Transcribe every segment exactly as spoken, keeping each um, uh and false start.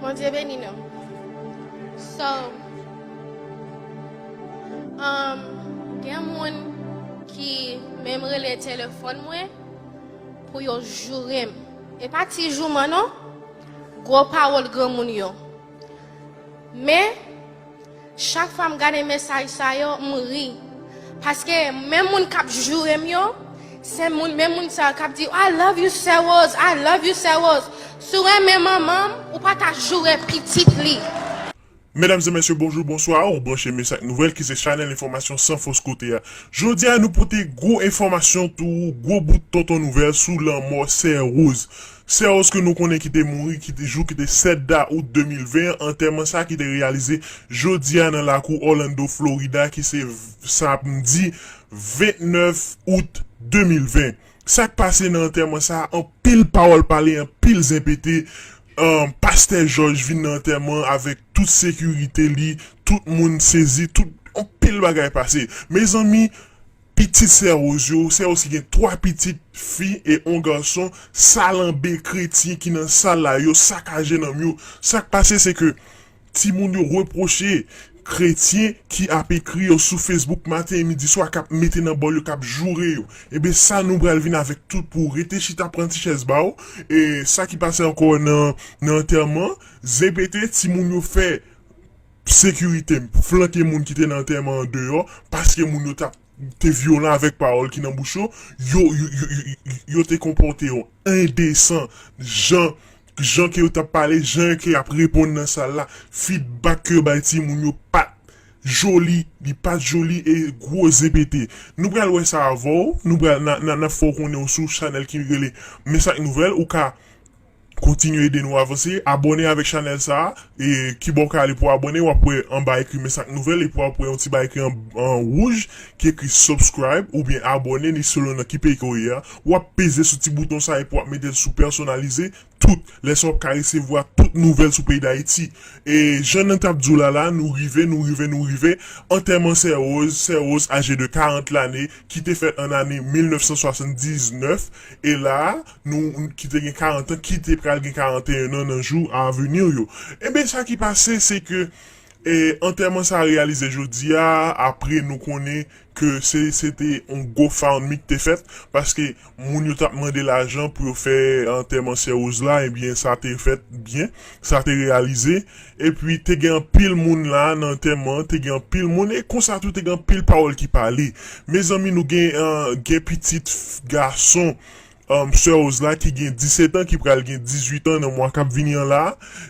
Bondye beni nou. So, um, gen moun ki menm rele telefòn mwen pou yo joure m. E pa ti jouman non, gwo pawòl granmoun yo. Men, chak fwa m gade mesaj sa yo, m ri. Paske menm moun k ap joure m yo, se moun, menm moun sa yo k ap di, "I love you, Sè Rose, I love you, Sè Rose." Si w renmen manman m, ou pa ta joure pitit li. Medam e mesye, bonjou, bonswa, ou branche Mesak Nouvèl ki se chanèl enfòmasyon san fòs kote a. Jodi a, nou pote gwo enfòmasyon tou, gwo bout tonton nouvèl sou lanmò Sè Rose. Sè Rose ke nou konnen ki te mouri, ki te jou ki te sèt da out de mil ven, antèman sa ki te reyalize jodi a nan lakou Orlando, Florida, ki se v- samdi vennèf out de mil ven. Sa k pase nan antèman sa, anpil pawòl pale, anpil zen pete, um, pastè Jòj vin nan antèman avèk tout sekirite li, tout moun sezi, tout anpil bagay pase. Mezanmi, pitit Sè Rose yo, Sè Rose ki gen twa pitit fi e yon gason, salanbe kretyen ki nan sal la, yo sakaje nanm yo. Sa k pase se ke timoun yo repwoche kretyen ki ap ekri yo sou Facebook maten, midi, swa, k ap mete nan bòl yo, k ap joure yo. Ebyen, sa nou pral vin avèk tout pou w rete chita, pran ti chèz ba w. E sa ki pase ankò nan, nan antèman, zen pete, timoun yo fè sekirite flanke moun ki te nan antèman an deyò, paske moun yo t ap te vyolan avèk pawòl ki nan bouch yo, yo, yo, yo, yo, yo te konpòte yo endesan, jan, jan ke yo t ap pale, jan ke y ap reponn nan sal la, feedback ke yo bay timoun yo pa t joli, li pa t joli e gwo zen pete. Nou pral wè sa avè w, nou pral, n a, n a, n ap fè w konnen w sou chanèl ki rele Mesak Nouvèl, ou ka kontinye ede nou avanse, abòne avèk chanèl sa a, e kibò w ka ale pou abòne, w ap wè anba ekri Mesak Nouvèl, epi w ap wè yon ti bagay ekri an, an wouj, ki ekri subscribe, oubyen abòne, ni selon nan ki peyi ke w ye a, w ap peze sou ti bouton sa a, epi w ap mete l sou pèsonalize, tout, lè sa w ap ka resevwa tout nouvèl sou peyi Dayiti. E jan n t ap di w la la, nou rive, nou rive, nou rive, antèman Sè Rose, Sè Rose, aje de karant lane, ki te fèt an ane mil nèf san swasann diznèf, e la a, nou, ki te gen karant an, ki te pral gen karanteyen an nan jou a vini yo. Ebyen, sa ki pase, se ke, e, antèman sa a reyalize jodi a, apre nou konnen ke se, se te yon GoFundMe ki te fèt, paske moun yo t ap mande lajan pou yo fè antèman Sè Rose la, ebyen, sa te fèt byen, sa te reyalize. Epi, te gen anpil moun la nan antèman, te gen anpil moun, e konsa tou, te gen anpil pawòl ki pale. Mezanmi, nou gen, uh, gen pitit f- gason, um, Sè Rose la, ki gen disèt an, ki pral gen dizuit an nan mwa k ap vini an la.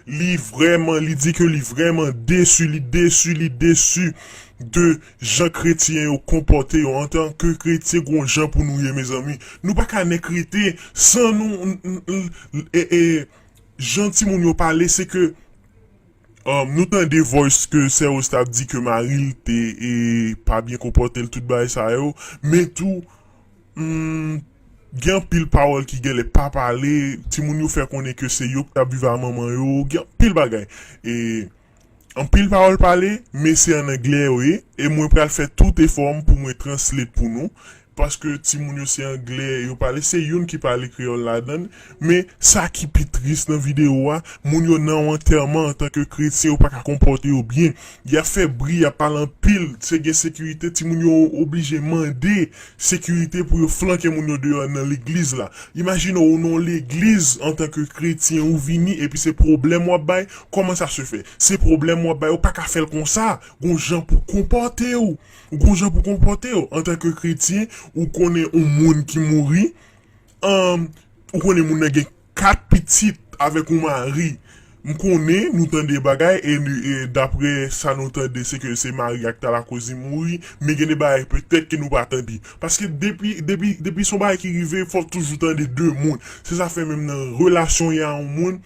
Li vrèman, li di ke li vrèman desi, li desi, li desi de jan kretyen yo konpòte yo. Antanke kretyen, gon jan pou nou ye, mezanmi. Nou pa ka nèk rete san nou, n- n- n- e, e, jan timoun yo pale, se ke, um, nou tande voice ke Sè Rose t ap di ke mari l te, e, pa byen konpòte l, tout bagay sa yo, men tou, hmm, gen anpil pawòl ki genlè pa pale, timoun yo fè konnen ke se yo ki t ap viv a manman yo, gen anpil bagay. E anpil pawòl pale, men se an anglè yo ye, e mwen pral fè tout efò m pou mwen translate pou nou, paske timoun yo se anglè yo pale, se youn ki pale kreyòl ladan l, men sa ki pi tris nan videyo a, moun yo nan yon antèman antanke kretyen, yo pa ka konpòte yo byen, y ap fè bri, y ap pale anpil, se gen sekirite, timoun yo oblije mande sekirite pou yo flanke moun yo deyò nan legliz la. Imajine w, ou nan yon legliz antanke kretyen, ou vini, epi se pwoblèm w ap bay, kòman sa se fè? Se pwoblèm w ap bay, ou pa ka fè l konsa, gon jan pou konpòte w. Ou gon jan pou konpòte w. Antanke kretyen, ou konnen yon moun ki mouri, um, ou konnen moun nan gen kat pitit avèk yon mari. M konnen nou tande bagay, e, e dapre sa nou tande, se ke se mari a ki ta lakoz li mouri, men gen de bagay petèt ke nou pa tande. Paske depi, depi, depi se yon bagay ki rive, fò w toujou tande de moun. Se sa fè menm nan relasyon w ye a yon moun,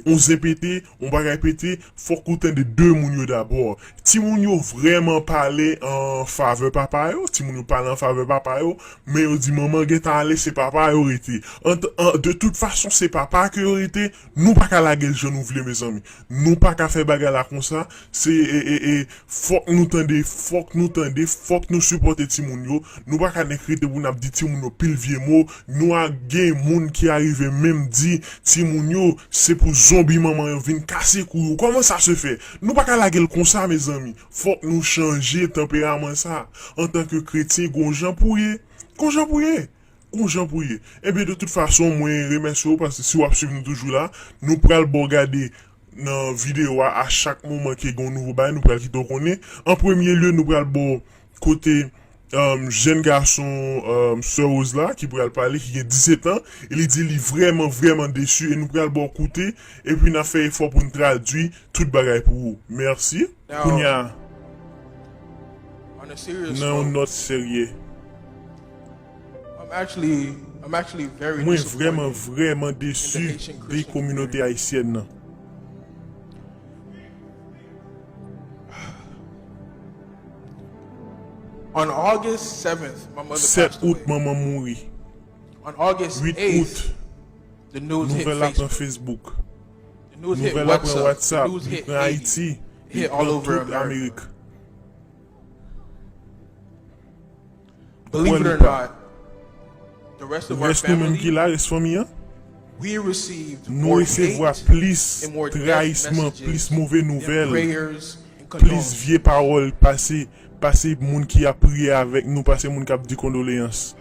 yon zen pete, yon bagay pete, fòk ou tande de moun yo dabò. Timoun yo vrèman pale an favè papa yo, timoun yo pale an favè papa yo, men yo di manman gentan ale, se papa yo rete. An, an, de tout fason, se papa ke yo rete, nou pa ka lage l jan nou vle, mezanmi. Nou pa ka fè bagay la konsa, se, e, e, e, fòk nou tande, fòk nou tande, fòk nou sipòte timoun yo. Nou pa ka nèk rete pou n ap di timoun yo pil vye mo. Nou a gen moun ki arive menm di timoun yo, se pou Zonbi manman yo vin kase kou yo. Kòman sa se fè? Nou pa ka lage l konsa, mezanmi. Fòk nou chanje tanperaman sa. Antanke kretyen, gon jan pou ye. Gon jan pou ye. Gon jan pou ye. Ebyen, de tout fason, mwen remèsye w paske si w ap swiv nou toujou la, nou pral ba w gade nan videyo a, a chak moman ke gon nouvo bagay, nou pral kite w konnen. An premye lye, nou pral ba w kote, um, jèn gason, um, Sè Rose la, ki pral pale, ki gen disèt an, e li di li vrèman, vrèman desi, e nou pral ba w koute, epi n ap fè efò pou n tradui tout bagay pou ou. Mèsi. Now, kounye a, on a serious note, nan yon nòt serye, I'm actually, I'm actually very disappointed in the Haitian Christian community. Mwen vrèman, vrèman desi de kominote ayisyèn nan. On August seventh, my mother passed away. Sèt out, manman m mouri. On August eighth, the news hit Facebook. Uit out, nouvèl la pran Facebook. The news hit WhatsApp. Nouvèl la pran WhatsApp. The news hit Haiti. Li pran Ayiti. It hit all over America. Li pran tout Amerik. Believe it or not, the rest of our family, rès nou menm ki la, rès fanmi an, we received more hate and more death messages than prayers and condolences. Nou resevwa plis trayisman, plis move nouvèl, plis vye pawòl pase, pase moun ki ap priye avèk nou, pase moun k ap di kondoleyans.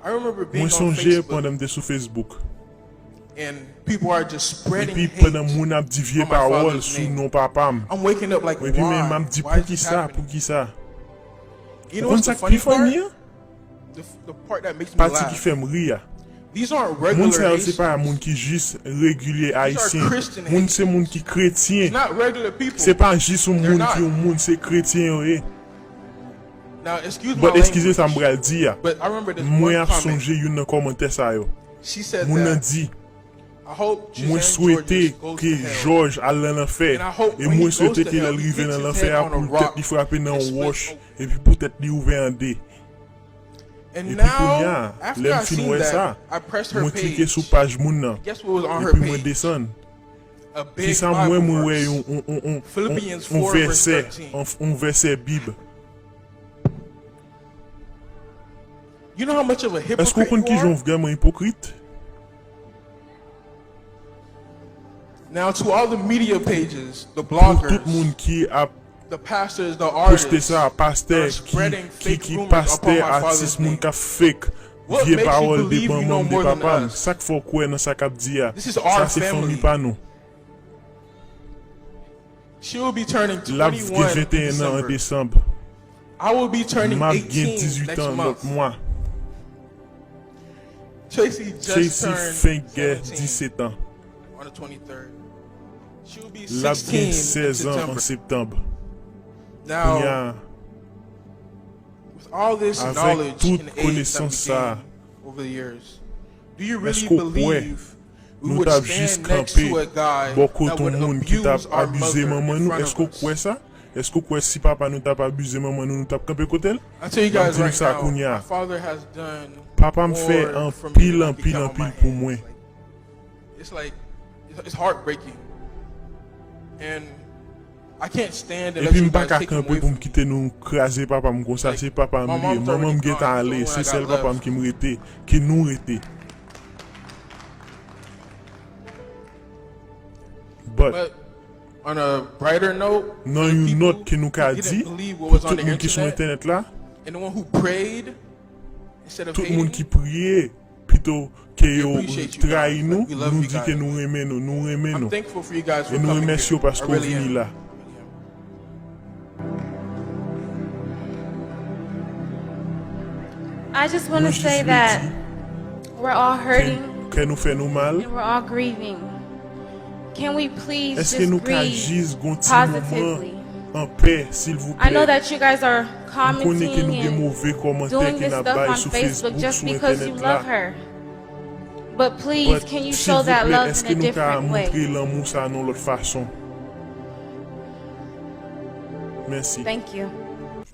I remember being on Facebook. Mwen sonje pandan m te sou Facebook. And people are just spreading hate on my father's name. Epi pandan moun ap di vye pawòl sou non papa m. I'm waking up like, why? Epi men m ap di, poukisa, poukisa? Why is this happening? You know what's the funny part? Ou konn sa k pi funny an? The, the part that makes me laugh. Pati ki fè m ri a. These aren't regular Haitians. Moun sa yo se pa moun ki jis regilye Ayisyen. These are Christian Haitians. Moun se moun ki kretyen. It's not regular people. Se pa jis yon moun ki yon moun, se kretyen yo ye. They're not. Now, excuse my language, but eskize sa m pral di a. But I remember this one comment. Mwen ap sonje youn nan kòmantè sa yo. She said that, moun nan di, I hope Gisèle Georges goes to hell. Mwen swete ke Jòj al nan lanfè. And I hope when he goes to hell, he hits his head on a rock and split open. E mwen swete ke lè l rive nan lanfè a, pou tèt li frape nan yon wòch, epi pou tèt li ouvè an de. And now, after I seen that, I pressed her page. Epi kounye a, lè m fin wè sa, mwen klike sou paj moun nan. And guess what was on her page? Epi mwen desann. A big Bible verse. Kisa m wè? Mwen wè yon, yon, yon, yon, Philippians four verse thirteen. Yon, yon vèsè, yon, yon vèsè Bib. You know how much of a hypocrite you are? Èske w konn kijan w vrèman ipokrit? Now, to all the media pages, the bloggers, the pastors, the artists that are spreading fake rumors upon my father's name. Pou tout moun ki ap poste sa, pastè, ki, ki, ki pastè, atis, moun k ap fake vye pawòl de manman m, de papa m. What makes you believe you know more than us? Sa k fè w kwè nan sa k ap di a? This is our family. Sa se fanmi pa nou. She will be turning twenty-one in December. L ap gen venteyen an an desanm. I will be turning eighteen next month. M ap gen dizuit an lòt mwa. Tracy just turned seventeen on the twenty-third. Tracy fenk gen disèt an. She will be sixteen in September. L ap gen sèz an an septanm. Now, kounye a, with all this knowledge and age that we gained over the years, do you really believe we would stand next to a guy that would abuse our mother in front of us? Avèk tout konesans sa a, mwen ta jis kanpe bò kote yon moun ki t ap abize manman nou. Èske w kwè sa? Èske w kwè si papa nou t ap abize manman nou, nou t ap kanpe kote l? I tell you guys right now, my father has done more for me than I can count on my hand. M ap di nou sa kounye a. Papa m fè anpil, anpil, anpil pou mwen. It's like, it's, it's heartbreaking. And I can't stand it. Epi m pa ka kanpe pou m kite nou kraze papa m konsa. Se papa m li ye. Manman m gentan ale. Se sèl papa m ki m rete, ki nou rete. But, nan yon nòt ke nou ka di, pou tout moun ki sou entènèt la, tout moun ki priye, pito ke yo trayi nou, nou di ke nou renmen nou, nou renmen nou. E nou remèsye w paske w vini la. I just want to say that we're all hurting and we're all grieving. Mwen jis vle di ke kè nou fè nou mal. Èske nou ka jis gon ti moman an pè, silvouplè? I know that you guys are commenting and doing this stuff on Facebook just because you love her. But please, can you show that love in a different way? But, silvouplè, èske nou ka montre lanmou sa a nan yon lòt fason? Mèsi. Thank you.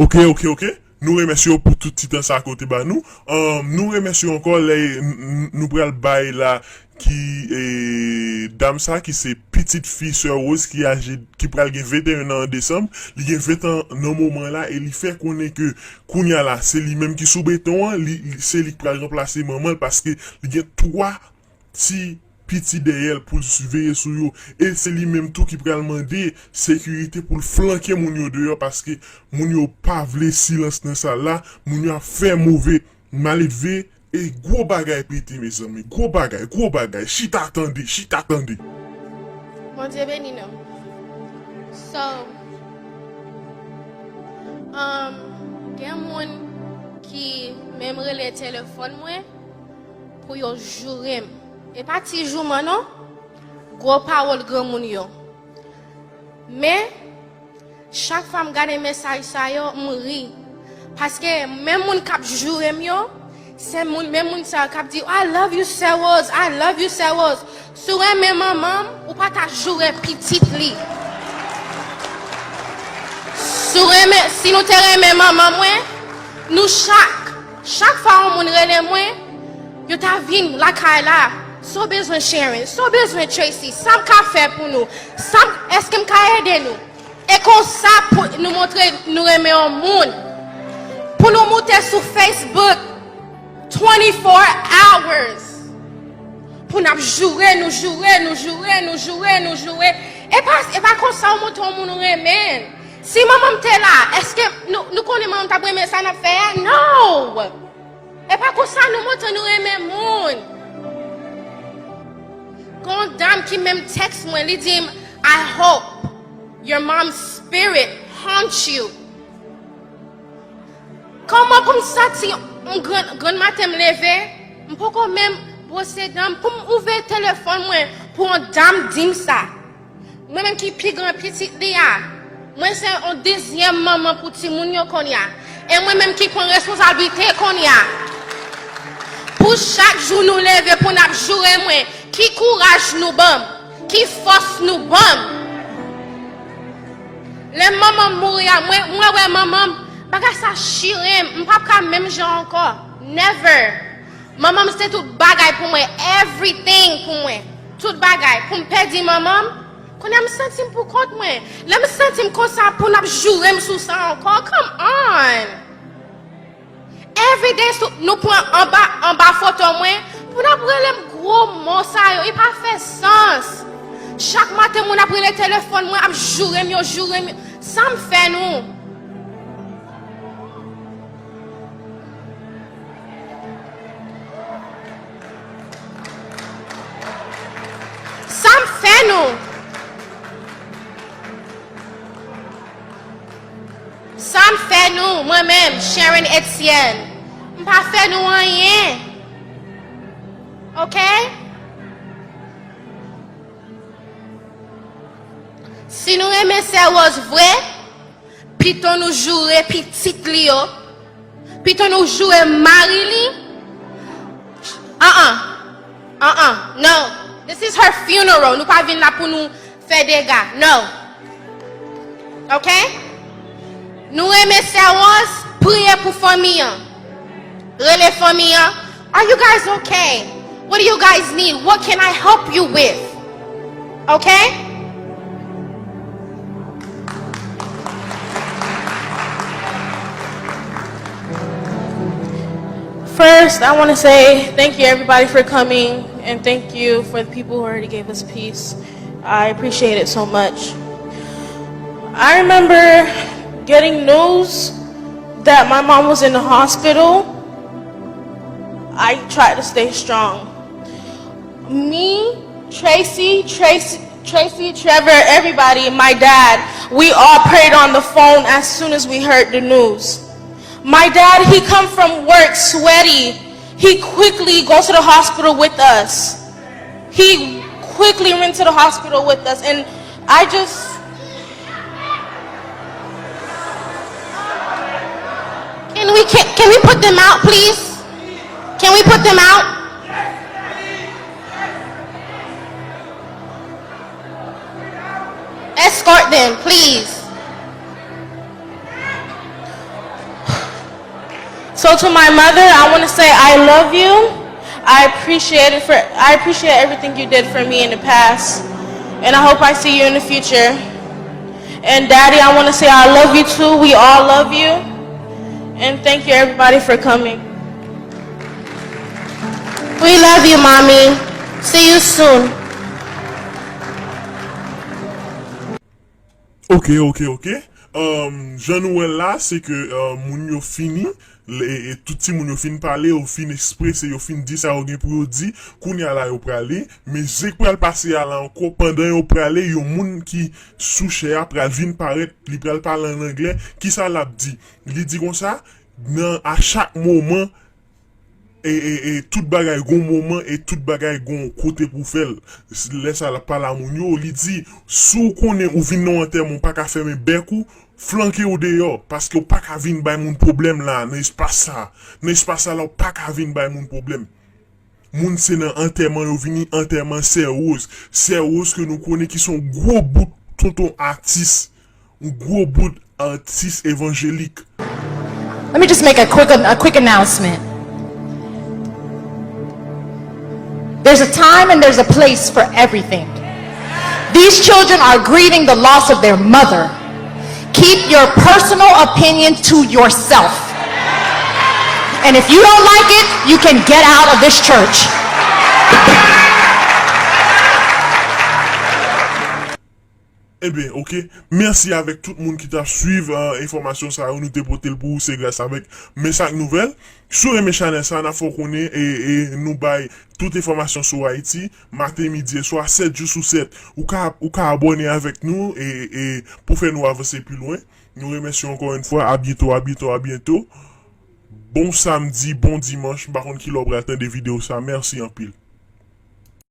Ok, ok, ok. Nou remèsye w pou tout ti tan sa ke w te ba nou. Ahn, nou remèsye w ankò lè n-, n-, nou pral bay la ki, e, dam sa ki se pitit fi Sè Rose ki aje, ki pral gen venteyen an an desanm. Li gen ven an nan moman la e li fè konnen ke kounye a la, se li menm ki sou beton an, li, li, se li ki pral ranplase manman l paske li gen twa ti piti dèyè l pou l siveye sou yo. E se li menm tou ki pral mande sekirite pou l flanke moun yo deyò, paske moun yo pa vle silans nan sal la, moun yo ap fè move, maledve, e gwo bagay pete, mezanmi, gwo bagay, gwo bagay, chita tande, chita tande. Bondye beni nou. So, um, gen moun ki menm rele telefòn mwen pou yo joure m. E pa ti jouman non, gwo pawòl granmoun yo. Men, chak fwa m gade mesaj sa yo, m ri. Paske menm moun k ap joure m yo, se moun, menm moun sa yo k ap di, "I love you, Serose, I love you, Serose." Si w renmen manman m, ou pa ta joure pitit li. Si w renmen, si nou te renmen manman mwen, nou chak, chak fwa yon moun rele mwen, yo ta vin lakay la. Sa w bezwen, Sharon? Sa w bezwen, Tracy? Sa m ka fè pou nou? Sa m, èske m ka ede nou? E konsa pou nou montre nou renmen yon moun. Pou nou moute sou Facebook twenty-four hours. Pou n ap joure, nou joure, nou joure, nou joure, nou joure. E pa, e pa konsa w montre yon moun ou renmen. Si manman m te la, èske nou, nou konnen manman m t ap renmen sa n ap fè a? No! E pa konsa nou montre nou renmen moun. Gon dam ki menm tèks mwen, li di m, "I hope your mom's spirit haunts you." Kòman pou m santi m gran, grann maten m leve, m poko menm bwose dan m, pou m ouvè telefòn mwen, pou yon dam di m sa. Mwen menm ki pi gran pitit li a, mwen se yon dezyèm manman pou timoun yo kounye a. E mwen menm ki pran responsablite kounye a. Pou chak jou nou leve pou n ap joure mwen, ki kouraj nou ban m, ki fòs nou ban m. Lè manman m mouri a, mwen, mwen wè manman m, bagay sa chire m, m p ap ka menm jan ankò. Never. Manman m se tout bagay pou mwen, everything pou mwen. Tout bagay. Pou m pèdi manman m, kounye a m santi m pou kont mwen. Lè m santi m konsa, pou n ap joure m sou sa ankò, come on! Everyday sou, nou pran anba, anba foto mwen, pou n ap rele m gwo mo sa yo, e pa fè sans. Chak maten, moun ap rele telefòn mwen, ap joure m, yo joure m, yo. Sa m fè nou? Sa m fè nou? Sa m fè nou, mwen menm, Sharon Etienne? M pa fè nou anyen. Oke? Si nou renmen Sè Rose vre, pito nou joure pitit li yo, pito nou joure mari li. An an. An an. No. This is her funeral. Nou pa vin la pou nou fè dega. No. Oke? Nou renmen Sè Rose, priye pou fanmi an. Rele fanmi an. Are you guys okay? What do you guys need? What can I help you with? Okay? First, I want to say thank you, everybody, for coming, and thank you for the people who already gave us peace. I appreciate it so much. I remember getting news that my mom was in the hospital. I tried to stay strong. Me, Tracy, Tracy, Tracy, Trevor, everybody, my dad, we all prayed on the phone as soon as we heard the news. My dad, he come from work sweaty. He quickly go to the hospital with us. He quickly went to the hospital with us, and I just Can we, can, can we put them out, please? Can we put them out? Escort them, please. So to my mother, I want to say I love you. I appreciate it for I appreciate everything you did for me in the past, and I hope I see you in the future. And Daddy, I want to say I love you too. We all love you, and thank you everybody for coming. We love you, Mommy. See you soon. Ok, ok, ok. Um, jan nou wè l la, se ke uh, moun yo fini, e, e tout timoun yo fin pale, yo fin eksprese, yo fin di sa yo gen pou yo di. Kounye a la yo prale, men zen k pral pase a la ankò, pandan yo prale, yon moun ki sou chè a pral vin parèt, li pral pale an anglè. Kisa l ap di? Li di konsa, nan a chak moman, e, e, e tout bagay gon moman e tout bagay gon kote pou fè l. Lè sa l ap pale a moun yo, li di, si w konnen ou vin nan yon antèman, ou pa ka fèmen bèk ou, flanke w deyò, paske w pa ka vin bay moun pwoblèm la, nan espas sa. Nan espas sa la, w pa ka vin bay moun pwoblèm. Moun se nan antèman yo vini, antèman Sè Rose. Sè Rose ke nou konnen ki se yon gwo bout tonton atis. Yon gwo bout atis evanjelik. Let me just make a quick, a quick announcement. There's a time and there's a place for everything. These children are grieving the loss of their mother. Keep your personal opinion to yourself. And if you don't like it, you can get out of this church. Ebyen, ok. Mèsi avèk tout moun ki t ap swiv uh, enfòmasyon sa yo nou te pote l pou ou. Se gras avèk Mesak Nouvèl. Si w renmen chanèl sa, n ap fè w konnen e, e nou bay tout enfòmasyon sou Ayiti, maten, midi e swa, sèt jou sou sèt. Ou ka, ou ka abòne avèk nou e, e pou fè nou avanse pi lwen. Nou remèsye w ankò yon fwa. A byento, a byento, a byento. Bon samdi, bon dimanch. M pa konn kilè w pral tande videyo sa. Mèsi anpil.